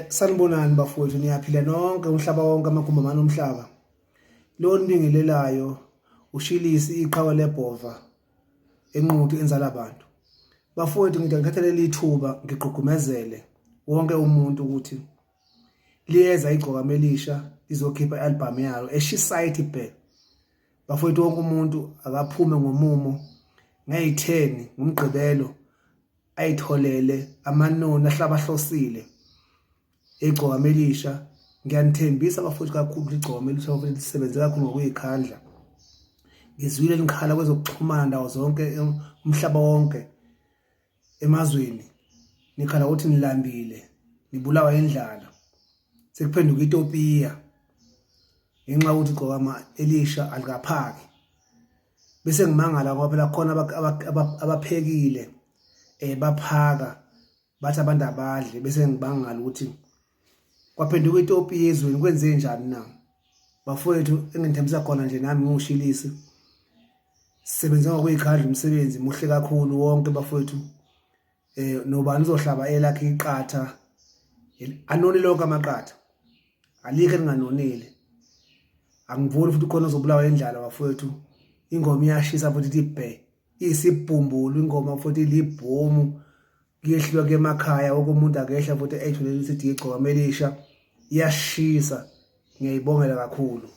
Sanibonani bafowethu, niyaphila nonke umhlaba wonke, amagumbi amane omhlaba. Lo nibingelelayo uShilisi, iqhawe lebhova enquthu enzala abantu. Bafowethu, ngithi ngithathe leli thuba ngigqugqumezele wonke umuntu ukuthi liyeza Igcokama Elisha, lizokhipha i-album yalo eshisayo ithi bhe. Bafowethu, wonke umuntu akaphume ngomumo ngeyi-10 ngoMgqibelo ayitholele amanoni ahlabahlosile eGcokama Elisha. Ngiyanithembisa bafowethu kakhulu ukuthi iGcokama Elisha, bafowethu, lisebenze kakhulu ngokuyikhandla. Ngizwile nikhala kwezokuxhumana ndawo zonke, umhlaba wonke, emazweni, nikhala ukuthi nilambile, nibulawa indlala, sekuphenduka itopiya ngenxa yokuthi iGcokama Elisha alikaphaki. Bese ngimangala ngoba phela khona abaphekile, baphaka, bathi abantu abadle, bese ngibangala ukuthi kwaphenduka itopiya ezweni, kwenze njani na? Bafowethu, engithembisa khona nje nami ngiwuShilisi, sisebenze ngokuyikhandla, umsebenzi muhle kakhulu wonke bafowethu. Nobani uzohlaba elakhe iqatha, anoni lonke amaqatha, alikho elinganonile. Angivuni futhi khona ozobulawa indlala bafowethu. Ingoma iyashisa futhi, ithi bhe, isibhumbulu ingoma futhi, ilibhomu. Kuyehliwa ke emakhaya, wonke umuntu akehla futhi eyitholele isithi iGcokama Elisha iyashisa. Ngiyayibongela kakhulu.